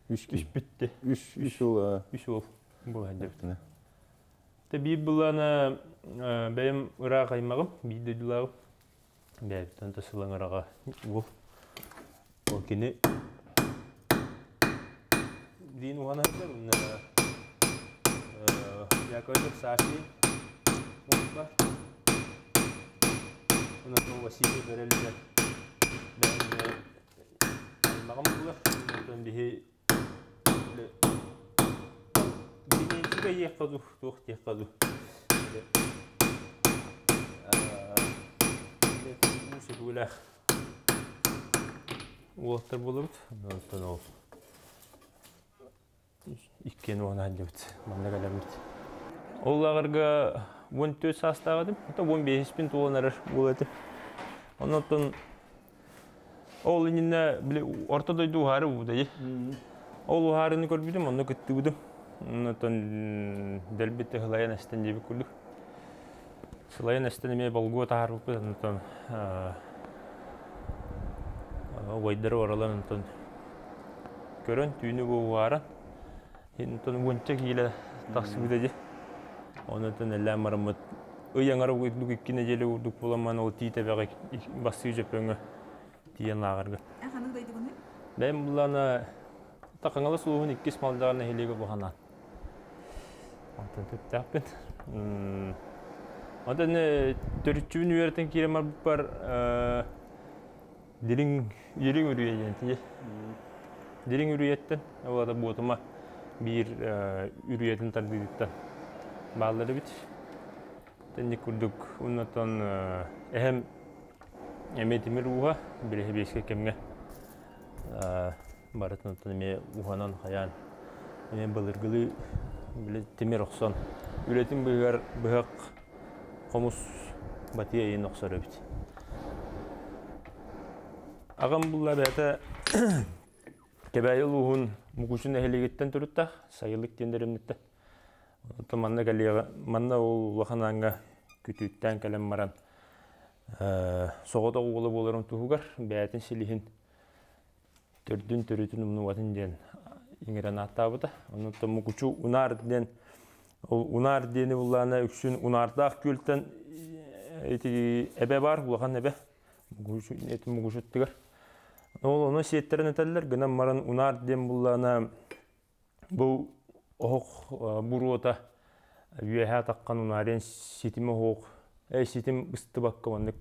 Үс үс бүтте. Үс үс уол. Үс уол буолан дебит. Те биир былаана бэйэм ыраах аймаҕым, биир дойдулааҕым. Бэйэбиттэн да сылаҥыраҕа уол. Ол кини диин уһанан уонна Яковлев Саши уолба. Онон Василий Бэрэлдэр бэйэм аймаҕым булар. Онтон биһи Билиэнчик эйиэххэ дуу, туох диэххэ дуу. Уус уолаттар буолабыт. Онтон ол иккиэн уонаан диэбит. Манна кэлэммит. Ол лааҕырга 14 саастаах этим. Ото 15-пин туолан эрэр буол этим. Оннуттан Ол иннинэ били орто дойду уһаары уудайы. Ол уһаарыны көрбүтүм, онно кыттыбытым. Онтон дэлби сылайан эстэн диэбит курдук. Сылайан эстэн эмиэ болгуо таһаарбыппыт, онтон убайдары оралан онтон көрөн түүнү бу уһааран онтон уонча киилэ тахсыбыта дии. Онтон эллээн бараммыт ый аҥара курдук икки нэдиэлэ курдук буоламман ол тиит эбэҕэ бастыы дьөппөҥҥө тиийэн лааҕырга. Эн ханнык дойдугунуй? Бэйэм буллаана Тахаҥалас улууһун иккис Малдьаҕар нэһилиэгэ Буһанаан. Онтон түптээхпин. Онтон төрүччүбүн үөрэтэн киирэн барбыппар дириҥ дириҥ үрүйэ диэн тиийэ. Дириҥ үрүйэттэн, ол аата Буотума биир үрүйэтин тардыытыттан бааллар эбит. Тэнник курдук оннотон эһэм эмиэ тимир ууһа билиһи кэмҥэ барытын оттон эмиэ уһанан хайаан эмиэ былыргылыы били тимир охсон үлэтин быыһыгар быһах хомус батыйа ыйын охсор эбит. Аҕам булла бэйэтэ Кэбээйи улууһун Мукучу нэһилиэгиттэн төрүттээх, Сайылык диэн дэриэбинэттэн. Онтон манна кэлиэҕэ, манна ол улахан ааҥҥа күтүүттээн кэлэн баран соҕотох уола буоларын туһугар бэйэтин силиһин төрдүн төрүтүн умнубатын диэн иҥэрэн ааттаабыта. Оннуттан Мукучу Унаар диэн ол Унаар диэни буллаана үксүн Унаардаах күөлтэн ити эбэ баар, улахан эбэ Мукучуттугар. Ол ону сиэттэрин этэллэр, гынан баран Унаар диэн буллаана бу оһох буруота үөһэ атаххан унаарыйан ситим оһох ситим быстыбакка маннык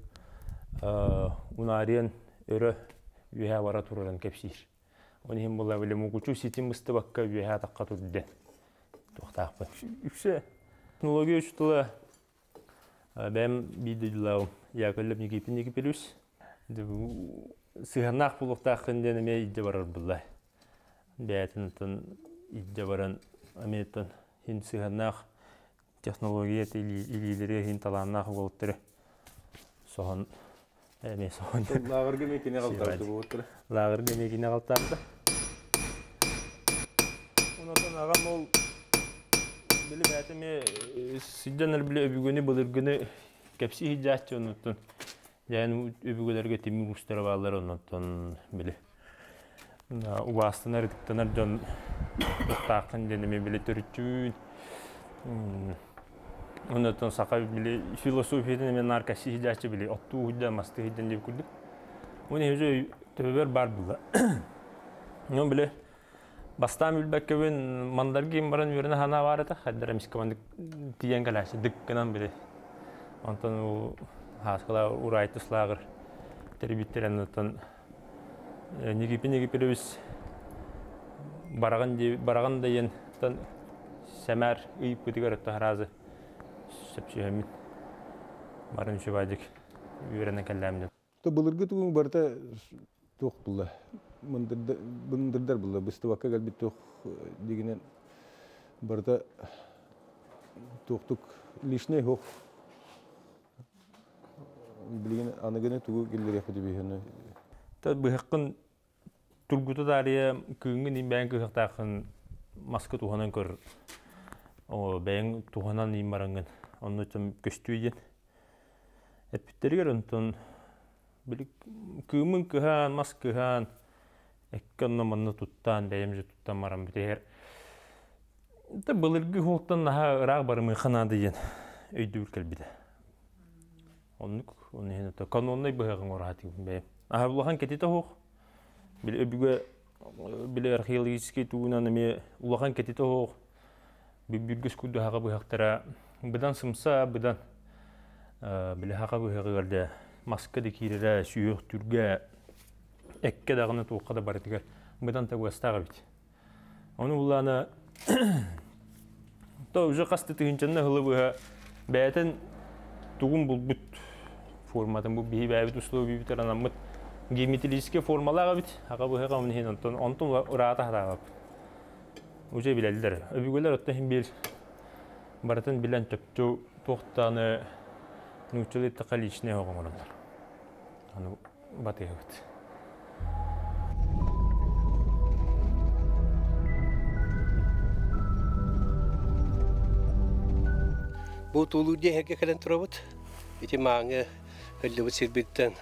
унаарыйан өрө үөһэ бара турарын кэпсиир. Ол иһин була били мукучу ситим быстыбакка үөһэ атахха турден туохтаахпын. Үксэ технология учутала бэйэм биир дойдулааҕым Яковлев Никитин Никиполюс сыһыаннаах буолуохтааххын диэн эмиэ илдьэ барар булла. Бэйэтин оттон илдьэ баран эмиэттэн иһин сыһыаннаах технология илиилэри иһин талааннаах уолаттары соһон эмиэ соһон Лааҕырга эмиэ кини аҕалтарда буолуттара. Лааҕырга эмиэ кини аҕалтарда. Онотон аҕам ол били бэйэтэ эмиэ сылдьан били өбүгэни былыргыны кэпсии сылдьааччы оннуттан дьээн өбүгэлэргэ тимир уустара бааллар оннуттан били убаастанар ытыктанар дьон туохтааххын диэн эмиэ били төрүччүүн оннуттан саха били философиятын эмиэ наар кэсии сылдьааччы били оттуу сылдьан мастыы сылдьан диэбит курдук уонна иһи төбөбөр баар буолла ну били бастаан билбэккэбин мандаргин баран үөрэнэ санаа баар этэ хайдара эмискэ маннык тиийэн кэлээччи дык гынан били онтон ол хааскала ураайтыс лааҕыр тэрийбиттэрин оттон Никипин Никипович бараҕын дии бараҕын да диэн сэмээр ыйыппытыгар өттө хараазы сөпсүһэммит барын үчүгэйдик үөрэнэн кэллэм диэн. То былыргы тугуҥ барыта туох булла мындырдар булла быстыбакка кэлбит туох дигинен барыта туохтук лишний хох Билигин аныгыны тугу киллэриэхпит үһүнү? Быһаххын тургута таарыйа кыыҥҥын иин бэйэҥ кыһахтааххын маска туһанан көр. Бэйэҥ туһанан иин бараҥҥын онно көстүү диэн эппиттэригэр онтон били кыымын кыһаан, мас кыһаан, эккэ онно манна туттаан, бэйэм же туттан баран бүтэр. Былыргы уолтан наһаа ыраах барымыахха наада диэн өйдөбүл кэлбитэ. Оннук, оны иһин ото каноннай быһаҕын оҥоро бэйэм. Аһа улахан кэтитэ оһох. Били өбүгэ били археологический тугунан эмиэ улахан кэтитэ оһох. Бүбүргүс курдук хаҕа быһахтара быдан сымса, быдан били хаҕа быһаҕыгар да маска да киирэрэ, сүһүөхтүүргэ, эккэ даҕаны туохха да барытыгар быдан табыгастаах эбит. Ону буллаана то уже хас да тыһыынчанна ыһылы быһа бэйэтин тугун булбут форматын бу биһи бэйэбит условиябытыгар анаммыт геометрическэй формалаах эбит аҕа быһаҕа onun иһин онтон онтон ыраата сатаабаппыт уже билэллэр өбүгэлэр оттон иһин биир барытын билэн чопчу туохтааны нууччалыы эттэххэ личный оһох оҥороллор аны батыһабыт. Бу туулуур диэһэргэ кэлэн турабыт. Ити мааҥы өллүбүт сирбиттэн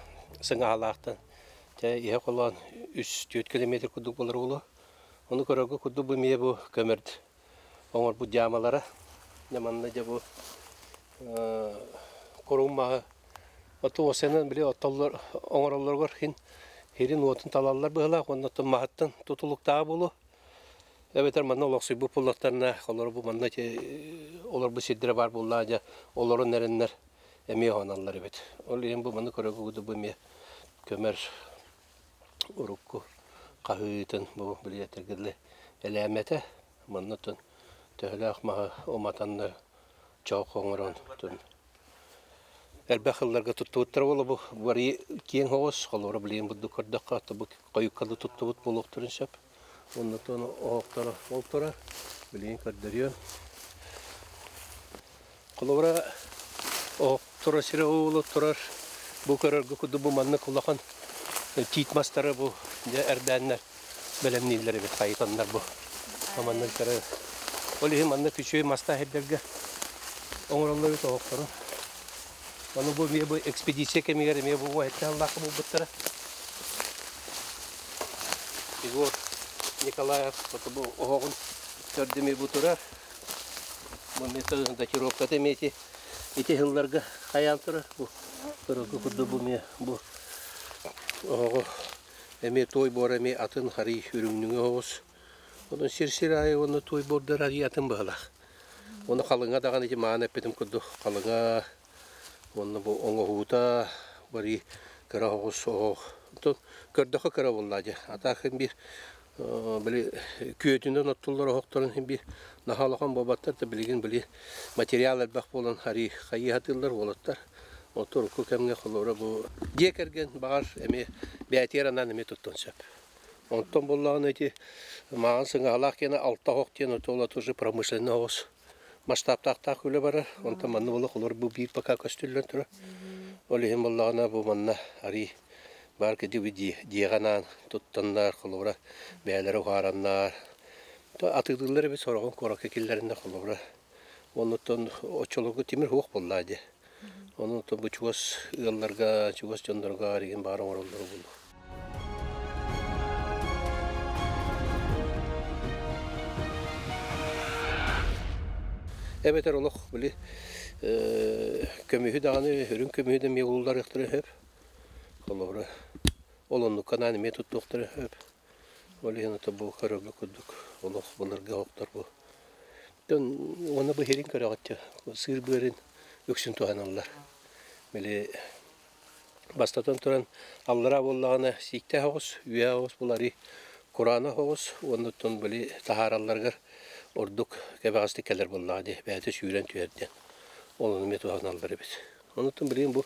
сыҥаһалаахтан чэ иһэ холоон 3-4 километр курдук болар уолу. Ону көрөргө курдук бу эмиэ бу көмөрд оҥорбут дьаамалара. Дьэ манна дьэ бу курум маһы Оту осенан били оттоллор оҥороллоругар хин хирин уотун талаллар быһылаах уонна оттон маһыттан тутулуктааҕа буолуо. Эбэтэр манна олохсуйбут буоллахтарына, олору бу манна олорбут сирдэрэ баар буоллаҕа дьэ олорон эрэннэр. эмиэ уһаналлар эбит. Ол иһин бу маны көрөгү бу эмиэ көмөр урукку хаһыытын бу билиэтэргэ элээмэтэ манна тун төһөлөөх маһы уматаннар чоох оҥорон тун элбэх ылларга туттубуттара буола бу бары киэҥ оҕус холоро билигин бурдук көрдөххө бу хойуккалы туттубут буолуохтарын сөп. Оннотон оһохторо ол турар билигин көрдөрүөм. Холобура оһох турар сирэ уолу турар бу көрөргө курдук бу маннык улахан тиит мастары бу дьэ эрдээннэр бэлэмнииллэр эбит хайытаннар бу маннык көрөр. Ол иһин маннык үчүгэй мастаах сирдэргэ оҥороллор эбит оһохторун. Ону бу эмиэ бу экспедиция кэмигэр эмиэ бу уоһэттэн аллаахха булбуттара. Егор Николаев бу оһоҕун төрдү бу турар. Бу эмиэ датировката эмиэ ити ити сылларга хайаан турар. Бу көрөргө курдук бу эмиэ бу оһоҕу эмиэ той буора эмиэ атын харый үрүҥнүҥү оҕус. Онон сир-сир аайы уонна той буордар арый атын быһалаах. Уонна халыҥа даҕаны ити маан эппитим курдук халыҥа уонна бу оҥоһуута бары кыра оҕус оһох. Онтон көрдөххө кыра буолла дьэ. Атаах иһин биир били күөтүнэн оттуллар оһохторун иһин биир наһаа улахан буолбаттар да билигин били материал элбэх буолан арыы хайыы сатыыллар уолаттар. Оттон урукку кэмҥэ холобура бу дьиэ кэргэн баҕар эмиэ бэйэтигэр анаан эмиэ туттуон сөп. Онтон буоллаҕына ити маҕан сыҥаһалаах киэнэ алта оһох диэн ол тоже промышленный оҕус масштабтаахтаах үлэ барар. Онтон манна буолла холор бу биир пока көстүллэн турар. Ол иһин буоллаҕына бу манна арый баар кидиби дьиэҕэ анаан туттаннар холобура бэйэлэрэ уһаараннар атыылыыллар эбит сороҕун куоракка киллэриннэр холобура оннуттан оччолорго тимир суох буоллаа дии. Онон бу чугас ыалларга, чугас дьоннорго аригин баар оҥороллоро буолуо. Эбэтэр олох били көмүһү даҕаны, үрүҥ көмүһү да эмиэ улларыахтара сөп. Холобура, ол оннукка анаан эмиэ туттуохтара сөп. Ол иһин ото бу көрөргө курдук олох былыргы оһохтор бу. Уонна бу иһирин көрөҕүт сыыр быарын үксүн туһаналлар. Били бастатан туран аллараа буоллаҕына сииктээх оҕус, үөһэ оҕус буларый кураанах оҕус уонна били таһааралларыгар ордук кэбэҕэстик кэлэр буоллаҕа дии бэйэтэ сүүрэн түһэр диэн. Ол ону эмиэ туһаналлар эбит. Онуттан билигин бу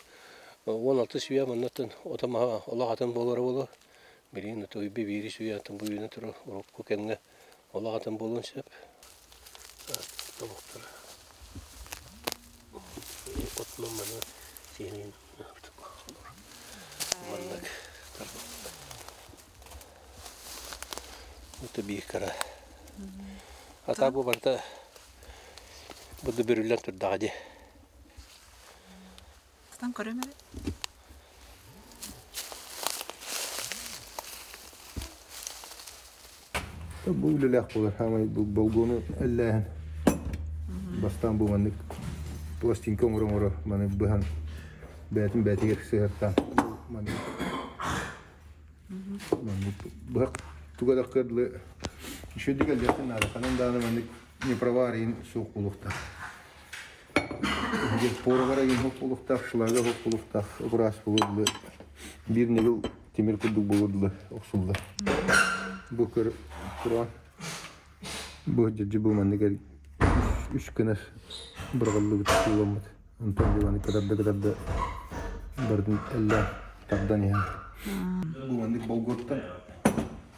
16 үйэ маннаттан ото маһа олох атын буолара буолуо. Билигин ото биири сүүйэ атын бу үүнэ турар урукку кэмҥэ олох атын буолуон сөп. Тобохтор отунан маны сиһилиин маннык Это биир кыра. Ата бу барыта буду бүрүллэн турдаҕа дии. Тан көрөм эрэ. Бу үлэлээх буолар хаамай бу болгуону эллээһин бастаан бу маннык пластинка оҥоро-оҥоро маны быһан бэйэтин бэйэтигэр сыһыартаан маннык маннык быһах туга да кыадлы үчүгэйдик эллиэххин наада ханан даҕаны маннык непроварин суох буолуохтаах Пороҕор эҥин һук буолуохтаах, шлага һук буолуохтаах, ыраас буолуо дылы биир ньыгыл тимир курдук буолуо дылы охсуллар. Бу көр туран бу дьэ бу маннык үс гына быраҕыллыбыт сууламмыт. Онтон дьыбаны кытарда-кытарда бардын эллээн тардан иһэн. Бу маннык болгуоттан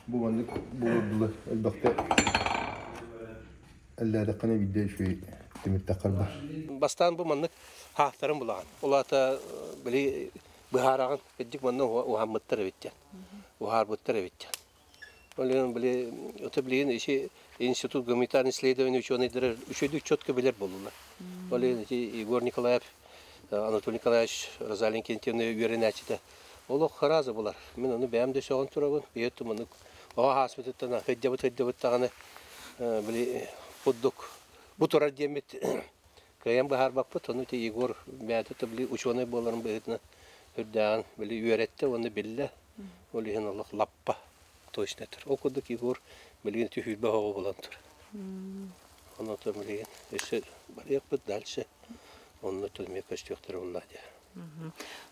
бу маннык буолуо дылы элбэхтэ Эллээтэххинэ биирдэ үчүгэй тимиртэххэр бар. Бастаан бу маннык хаахтарын булаҕын. Ол аата били быһаараҕын кырдьык манна уһаммыттар эбит диэн. Уһаарбыттар эбит диэн. Ол иһин били ото билигин иши институт гуманитарных исследований ученыйдара үчүгэйдик четко билэр буоллулар. Ол иһин ити Егор Николаев, Анатолий Николаевич Розалия Инкентьевна үөрэнээччитэ олох ыраазы булар. Мин ону бэйэм да сөҕөн турабын. Биһиэт маннык оҕо ааспытыттан сылдьабыт сылдьабыт даҕаны били курдук бу турар диэммит кыайан быһаарбаппыт. Ону ити Егор бэйэтэ били учуонай буоларын быһыытынан үрдээҕин били үөрэттэ уонна биллэ. Ол иһин олох лаппа точно этэр. Ол курдук Егор билигин түһүүрбэ оҕо буолан турар. Онон билигин өссө барыахпыт дальше. Онно төлмө көстүөхтөрө булла дии.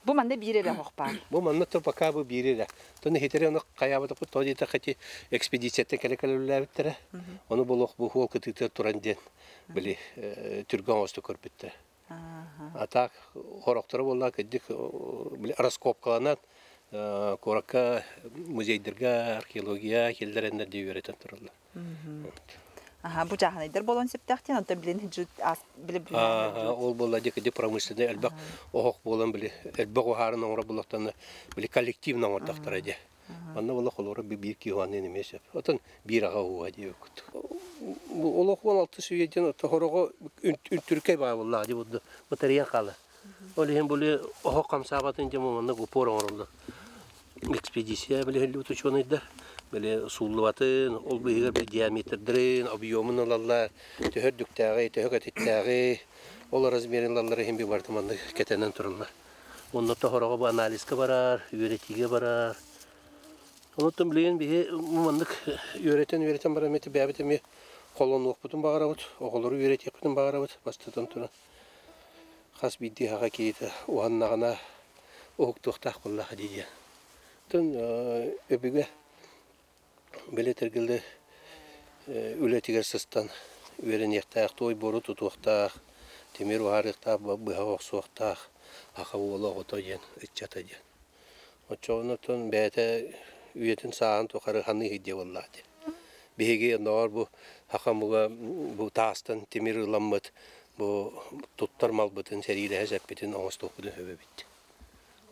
Бу манна биир эрэ оһох баар. Бу манна то пока бу биир эрэ. Тону хитери ону хайаабытыппыт то диэтэ хати экспедицияттан кэлэ кэлэллээбиттэрэ. Ону болох бу хуол кытыытыгар туран диэн били түргэн оҥосто көрбүттэрэ. А так хорохторо буолла кырдьык били раскопкаланан куоракка музейдарга археология киллэрэннэр дии үөрэтэн тураллар. Аха, бу жааһынайдар буолан сөптөөхтен, онтон билин хиджут ас биле Ол буолла дии промышленный элбэх оһох буолан били элбэх уһаарын оҥоро буллахтана били коллективно оҥордохторо дии. Манна буолла холоро биир киһи эмиэ сөп. Отон биир аҕа ууһа дии кут. Бу олох 16 сүйеден хороҕо үнтүркэй баа буолла дии буду батарея хаала. Ол иһин були оһох хамсаабатын дьэ манна упор оҥороллор. Экспедиция били хеллибит учуонайдар били сууллубатын, ол быыһыгар били диаметрдарын, объемун ылаллар, төһө үрдүктээҕи, төһө кэтиттээҕи, ол размерин ылаллар иһин би барыта маннык кэтэнэн тураллар. Онно тоһороҕо бу анализка барар, үөрэтиигэ барар. Онуттан билигин биһи маннык үөрэтэн-үөрэтэн баран эмиэ бэйэбит эмиэ холонуохпутун баҕарабыт, оҕолору үөрэтиэхпитин баҕарабыт, бастатан туран. Хас биирдии аҕа киһитэ уһаннаҕына уһуктуохтаах буоллаҕа дии диэн. Оттон өбүгэ били тиргили үлэтигэр сыстан үөрэниэхтээх, туой буору тутуохтаах, тимир уһаарыахтаах, быһа охсуохтаах аха уола оҕото диэн, ыччата диэн. Оччоҕуна оттон бэйэтэ үйэтин сааһын тухары ханыы диэ буоллаҕа дии. Биһиги оннооҕор бу хахамуга бу таастан тимир ыламмыт бу туттар малбытын, сэриилэһэ сэппитин оҥостуохпутун сөп эбит.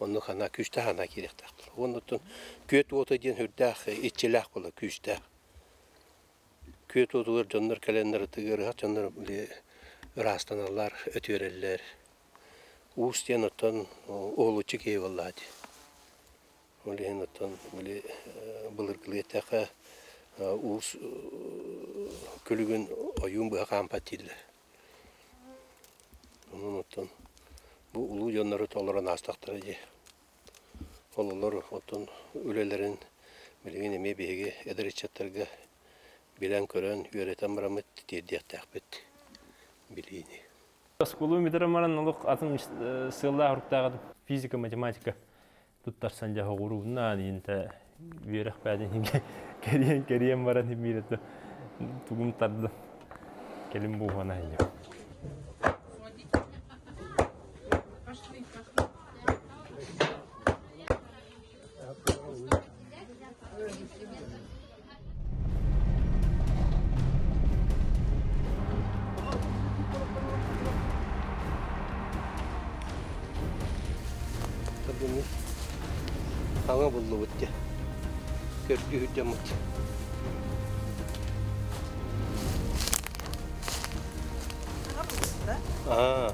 Оннук хана күүстээх хана киириэхтээхтэр. Уонна оттон күөт уота диэн сүрдээх иччилээх буола күүстээх. Күөт уотугар дьоннор кэлэннэр ытыгырыһах дьоннор ыраастаналлар, өтүөрэллэр. Уус диэн оттон уһулуччу киһи буоллаҕа дии. Ол иһин оттон били былыргылыы эттэххэ уус күлүгүн ойуун быһа хаампат дииллэр. Онон оттон бу улуу дьоннору толорон аастахтара дии. Ол олор оттон үлэлэрин билигин эмиэ биһиги эдэр ыччаттарга билэн-көрөн, үөрэтэн бараммыт тиэрдиэхтээхпит билиини. Оскуолу бүтэрэн баран олох атын сыаллаах уруктааҕы физика, математика туттарсан дьэ хоҕурууннаан иинтэ үөрэх бээтин кэриэн кэриэн баран миирэтэ тугум тарда кэлин буухана иһинньэ. Хаҥа буллубут дьэ. Көрдүү сылдьаммыт. Аа.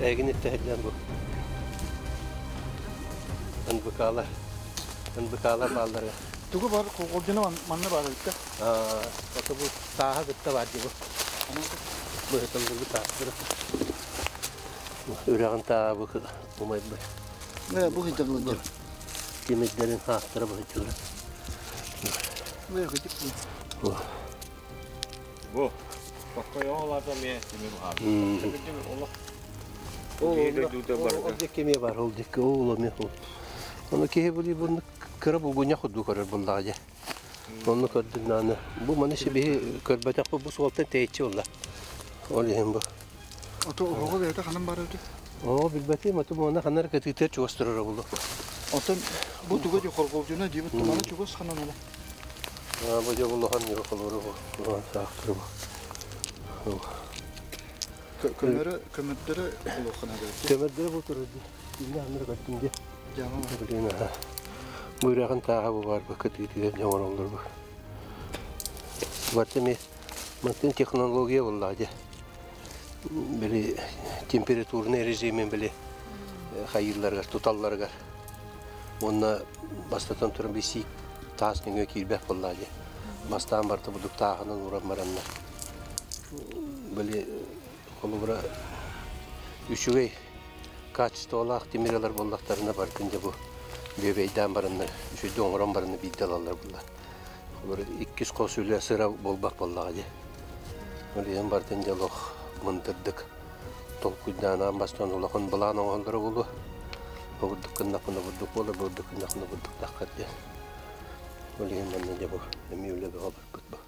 Эһигини иттэ бу. НБКлар. НБКлар бааллар. Тугу бар колдьуна манна бар эбит. Аа, ото бу тааһа кытта бар дии бу. Быһытыллыбыт таастары. Үрэҕин тааһа бу умайбыт. Э, бу хитэ Тимирдэрин хаахтара быһытыллар. Бу хитэ. Бу. Бу. Токкойоолата ме тимир ухаар. Олох. Ол диэки эмиэ бар, ол диэки ол эмиэ ол. Ону киһи були буну кыра булгунньах курдук көрөр буллаҕа дьэ. Онну көрдүн даҕаны. Бу маны сибиһи көрбөтөхпүт бу суолтан тэйиччи буолла. Ол иһин бу. Ото оһоҕо бэйэтэ ханан бар эбит? Оо, билбэтим, ото муона ханар кытыытыгар чугас турара булла. Оттон бу туга дии хорголдьуна диэбит тумана чугас ханан ола? Бу дьэ улахан ньыра холоро бу. Улахан саахтары бу. Көмөрө көмөрдөрө улахан эбит. Көмөрдөрө бу турар дии. Иннэ ханнары көрдүм дии. Дьаҥа. Блин, аха. Бу үрэҕин тааһа бу бар бу кытыытыгар дьоҥороллор бу. Барта эмиэ мантан технология буоллаҕа дии. Били температурный режимин били хайыылларыгар, туталларыгар. Уонна бастатан туран би сиик таас нөҥүө киирбэт буоллаҕа дии. Бастаан барыта бурдук тааһынан уран бараннар. Били холобура үчүгэй качестволаах тимир ылар буоллахтарына барытын дьэ бу бүөбэйдээн бараннар, үчүгэйдик оҥорон бараннар биирдэ ылаллар буолла. Холобура иккис хос үлэ сыра буолбат буоллаҕа дии. Ол иһин барытын дьэ олох мындырдык Толкуйдаан аан бастаан улахан былаан оҥоһуллара буолуо. Бурдук гыннахпына бурдук буолар, бурдук гыннахпына бурдук таххар диэн. Ол иһин манна дьэ бу эмиэ үлэ бөҕө барбыт бу.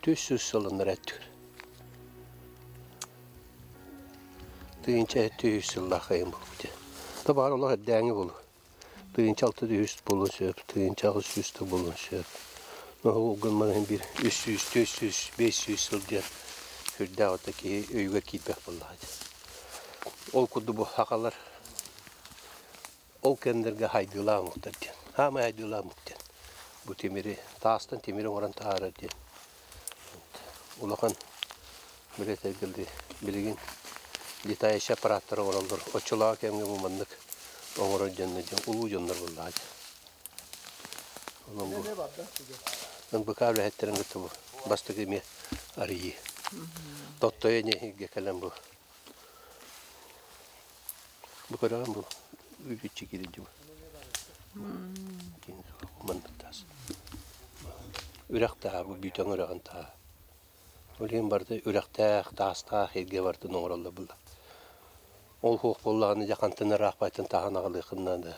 400 сылыннар эттүр. Тыынча 700 сыллаах айым буолбут. Табаар олох эрдээҥи буолу. 1600 буолуон сөп, 1800 да буолуон сөп. Ол гынан иһин биир 300, 400, 500 сыл диэн сүрдээх ото киһи өйүгэр киирбэх буоллаҕа дии. Ол курдук бу сахалар ол кэмнэргэ хайдыылаах омуктар диэн. Хаамай хайдыылаах омук диэн. Бу тимири, таастан тимири оҥорон таһаарар диэн. Улахан билэ билигин летающий аппараттары оҥороллор. Оччолоох кэмҥэ бу маннык оҥорор дьонно дьон улуу дьоннор буоллаҕа дии. Онон бу НБК үлэһиттэрин кытта бу бастакы эмиэ арыйыы. Тоттойо нэһигэ кэлэн бу бу көрөҕүн бу үгүччү киирдим. Маннык таас. Үрэх тааһа бу бүтэҥ үрэҕин тааһа. Ол иһин барыта үрэхтээх, таастаах эргэ барытын оҥороллор буолла. Ол суох буоллаҕына дьэ хантан ыраахпайтан таһан аҕалыаххын наада.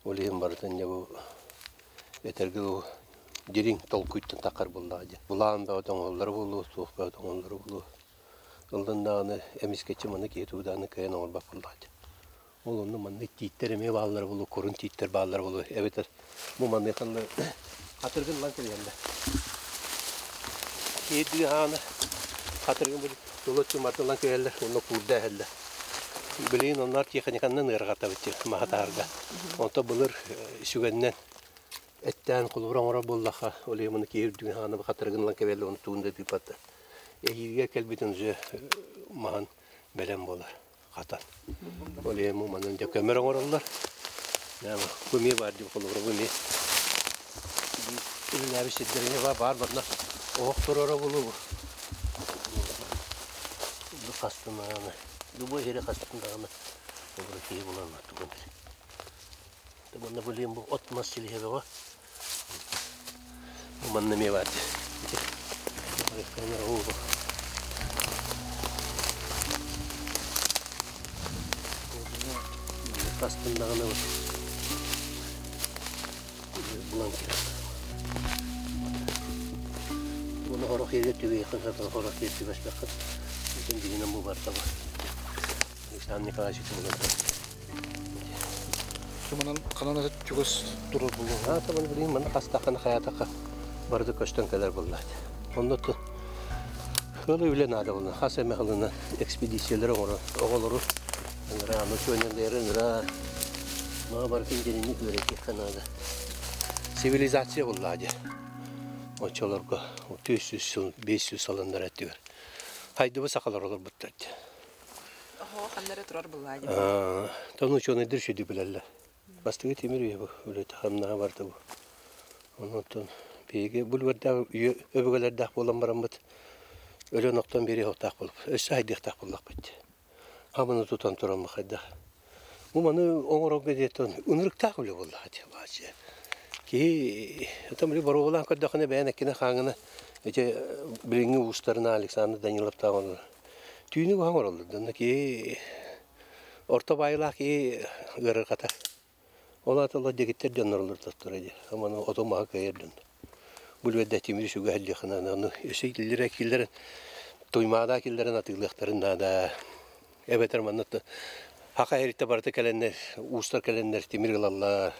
Ол иһин барытын дьэ бу этэргэ дылы дириҥ толкуйтан таххар буоллаҕа дьэ. Былаан бөҕөтө оҥоһуллара буолуо, суох бөҕөтө оҥоһуллара буолуо. Ыллын даҕаны эмискэччи маны киһи тугу даҕаны кыайан оҥорбот буоллаҕа дьэ. Ол онно маннык тииттэр эмиэ бааллара буолуо, курун тииттэр бааллара буолуо эбэтэр бу маныахаллар хатыргын ылан кэбиһэллэр. Киирдиги хаана хатыргын бу тула чумартылан кэбиһэллэр уонна куурда иһэллэр. Билигин онноор техниканнан ыарахатабыт маһа таһарга. Онто былыр сүгэннэн эттээн холобур оҥорор буоллахха, ол иһин маны киһи үрдүгүн хаана хатыргын ылан кэбиһэллэр, оны тугун да тыыппаттар. Эһиилгэ кэлбитин уже маһан бэлэм буолар. Хатан. Ол иһин манан дьэ көмөр оҥороллор. Бу эмиэ баар дии холобура бу эмиэ үлэлээбит сирдэринэ баар баар барна оһох туруора булуу бу. Бу хастын даҕаны, любой сири хастын даҕаны холобура киһи булан тугун. Манна билигин бу от мас силиһэ бөҕө. Бу манна эмиэ баар дии. Хастын даҕаны булан кэлэр. Уонна хорох иэгэ түбэйэххин сатан хорох иэр түбэспэххин. Бүтүн дьиҥинэн бу барта бу. Александр Николаевич булан Манан ханан ата чугас турар буолуо. Аата маны билигин манна хастаххына хайаатахха барыта көстөн кэлэр буоллаат. Онно хылы үлэ наада буолла. Хас эмэ хылына экспедициялары оҥорон оҕолору ыҥыра, учуонньалары ыҥыра. Маа барытын дьининник үөрэтиэххэ наада. Цивилизация буоллаа дьэ. Оччолорго 400 сыл, 500 сылыннар өттүгэр. Хайдыбы сахалар олорбуттар дьэ. Оһо, ханна эрэ турар буллаа дии. Тону учуонайдар сүдү билэллэр. Бастакы тимир үйэ бу үлэтэ хамнаһа барда бу. Онон биһиги бульвардаах өбүгэлэрдээх буолан бараммыт өлөн охтон биэриэхтээх буолуп өссө хайдыахтаах буоллахпыт. Хаманы тутан туран хайдах. Бу маны оҥорорго диэтэн ынырыктаах үлэ буоллаҕа дии баачы. Киһи там били боруобалаан көрдөххүнэ бэйэн эккинэ хааҥына ити билиҥҥи уустарына Александр Даниловтаах Түүнү быһа оҥороллор. Онно киһи орто баайылаах киһи ыарырҕатар. Ол аата ыла дэгиттэр дьоннор олордохторо дии. Аны оту маһы кыайар дьон. Бу үлүгэрдээх тимири сүгэ иһиллиэххэ наада. Ону өссө киллэрэ киллэрэн туймаада киллэрэн атыылыахтарын наада. Эбэтэр манна хака эриттэ барыта кэлэннэр, уустар кэлэннэр тимир ылаллар.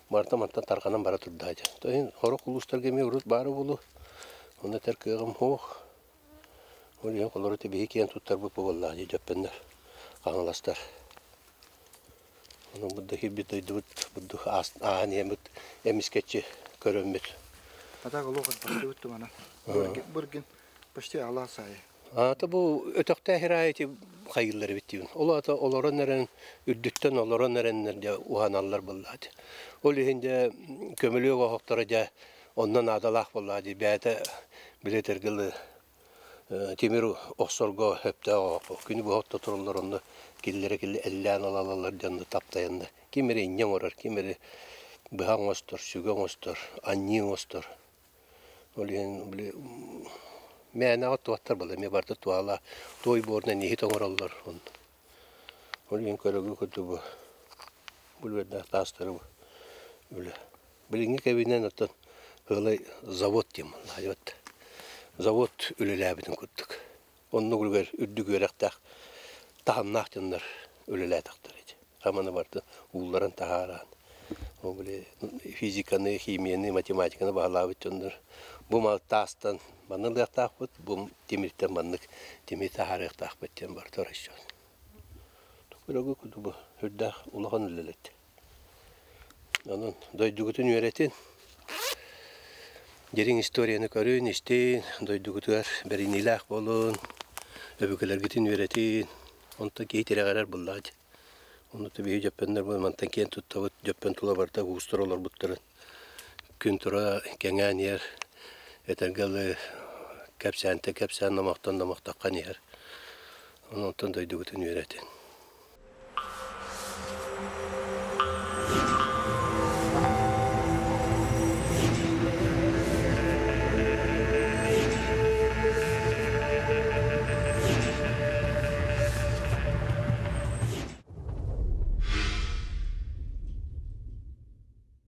Барыта мантан тарҕанан бара турда дьэ. То иһин сорох улуустарга эмиэ урут баара буолуо. Онно этэр кыаҕым суох. Ол иһин холоро биһи киэн туттарбыт буоллаҕа дии дьөппөннөр, хаҥаластар. Онон бу киирбит дойдубут бурдук ааһан иһэммит эмискэччи көрөммүт. А так олох отпустубут тумана. Бургин почти алаас аайы. Аата бу өтөхтөөх ираайы ити хайыыллар эбит диибин. Ол аата олорон эрэн үрдүттэн олорон эрэннэр дьэ уһаналлар буоллаҕа дии. Ол иһин дьэ көмүлүөк оһохторо дьэ Онно наадалаах буоллаҕа дии бэйэтэ били этэргэ тимир охсорго сөптөөх күнү быһа отто тураллар онно киллэрэ эллээн ылалалар дьонно таптайан да ким эрэ инньэ оҥорор ким эрэ быһа оҥостор сүгэ оҥостор анньыы оҥостор ол иһин били Мээнэҕэ туохтар буолла, эмиэ барыта туһалаах туой буорунан иһит оҥороллор. Ол иһин көрөгү курдук бу бүлүөрдээх таастары бу үлэ. Билиҥҥи кэбинэн оттон ыалай завод диэн буолла. Завод үлэлээбитин курдук. Оннук үлүгэр үрдүк үөрэхтээх таһымнаах дьоннор үлэлээтэхтэр ити. Хаманы барытын уулларан таһааран, ол били физиканы, химияны, математиканы баһылаабыт дьоннор бу мал таастан манна ылыахтаахпыт, бу тимиртэн маннык тимир таһаарыахтаахпыт диэн барыта расчет. Көрөгү курдук бу үрдээх улахан үлэлэт. Онон дойдугутун үөрэтин, дириҥ историяны көрүн, истин, дойдугутугар бэриниилээх буолун, өбүгэлэргитин үөрэтин, онтон киһи тирэҕирэр буоллаҕа дии. Онно биһи дьөппөннөр мантан киэн туттабыт, дьөппөн тула барыта уустар олорбуттарын күн тура кэҥээн иһэр, этэргэ дылы кэпсээнтэн кэпсээн, номохтон номохтоххон иһэр. Онтон дойдугутун үөрэтин.